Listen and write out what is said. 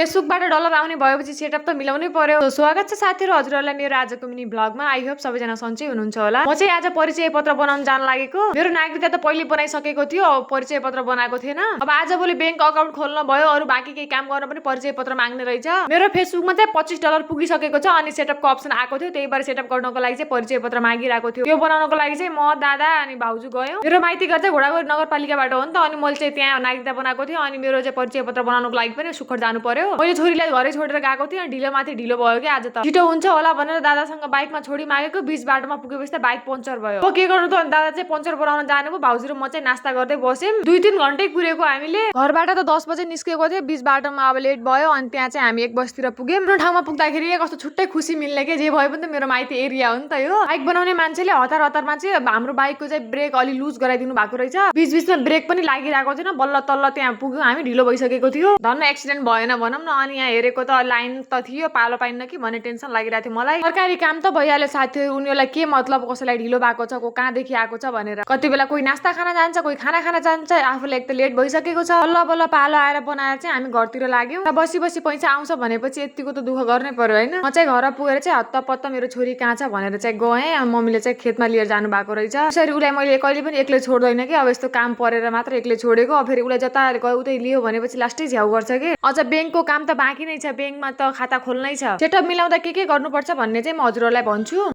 फेसबुकबाट dollar आउने भएपछि setup त मिलाउनै पर्यो। स्वागत छ साथीहरु हजुरहरुलाई मेरो आजको मिनी ब्लगमा। आई होप सबैजना सन्चै हुनुहुन्छ होला। म चाहिँ आज परिचय पत्र बनाउन जान लागेको। मेरो नागरिकता त पहिले बनाइसकेको थियो, परिचय पत्र बनाएको थिएन। अब आजभोलि बैंक अकाउन्ट खोल्न भयो, अरु बाँकी केही काम गर्न पनि परिचय पत्र माग्ने रहेछ। मेरो फेसबुकमा चाहिँ $25 पुगिसकेको छ अनि सेटअपको अप्सन आएको थियो। त्यही भएर सेटअप गर्नको लागि चाहिँ परिचय पत्र मागिरहेको थियो। त्यो बनाउनको लागि चाहिँ म, दादा अनि भाउजू गयौं। मेरो माइती घर चाहिँ घोडागोरी नगरपालिकाबाट हो नि त, अनि मैले चाहिँ त्यहाँ नागरिकता बनाएको थियो अनि मेरो चाहिँ परिचय पत्र बनाउनको लागि पनि सुखर जानु पर्यो। मैले छोरीलाई घरै छोडेर गएको थिएँ, ढिलो माथि ढिलो भयो कि आज त। छिटो हुन्छ होला भनेर दादासँग बाइकमा छोडी मागेको, बीच बाटोमा पुगेपछि त बाइक पञ्चर भयो। के गर्नु त, दादा चाहिँ पञ्चर बनाउन जानुभयो, भाउजू र म चाहिँ नास्ता गर्दै बस्यौं। 2-3 घण्टै कुरेको हामीले। घरबाट त 10 बजे निस्केको थिएँ, बीच बाटोमा अब लेट भयो अनि त्यहाँ चाहिँ हामी एक बसतिर पुग्यौं। आफ्नो ठाउँमा पुग्दाखेरि कस्तो छुट्टै खुसी मिल्ने के, जे भए पनि त मेरो माइती एरिया हो नि त यो। बाइक बनाउने मान्छेले हतार हतारमा चाहिँ हाम्रो बाइकको चाहिँ ब्रेक अलि लुज गराइदिनु भएको रहेछ। बीच बीचमा ब्रेक पनि लागिरहेको थिएन, बल्ल तल्ल त्यहाँ पुग्यौं हामी, ढिलो भइसकेको थियो। धन्न एक्सिडेन्ट भएन भनौं न। अनि यहाँ हेरेको त लाइन त थियो, पालो पाइन्न कि भन्ने टेन्सन लागिरहेको थियो मलाई। सरकारी काम त भइहाल्यो साथीहरु, उनीहरूलाई के मतलब कसैलाई ढिलो भएको छ, को कहाँदेखि आएको छ भनेर। कति बेला कोही नास्ता खान जान्छ, कोही खाना खान जान्छ, आफूलाई एक त लेट भइसकेको छ। बल्ल बल्ल पालो आएर बनाएर चाहिँ हामी घरतिर लाग्यौं। बसी बसी पैसा आउँछ भनेपछि यतिको त दुःख गर्नै पर्यो हैन। म चाहिँ घर पुगेर चाहिँ हत्तपत्त मेरो छोरी कहाँ छ भनेर चाहिँ गएँ। मम्मीले चाहिँ खेतमा लिएर जानु भएको रहेछ। त्यसरी उसलाई मैले कहिले पनि एक्लै छोड्दैन कि, अब यस्तो काम परेर मात्र एक्लै छोडेको। अब फेरि उसलाई जता गयो उतै लियो भनेपछि लास्टै झ्याउ गर्छ कि। अझ बैंकको काम त बाँकी नै छ, बैंकमा त खाता खोल्नै छ। सेटअप मिलाउँदा के गर्नुपर्छ भन्ने चाहिँ म हजुरहरुलाई भन्छु।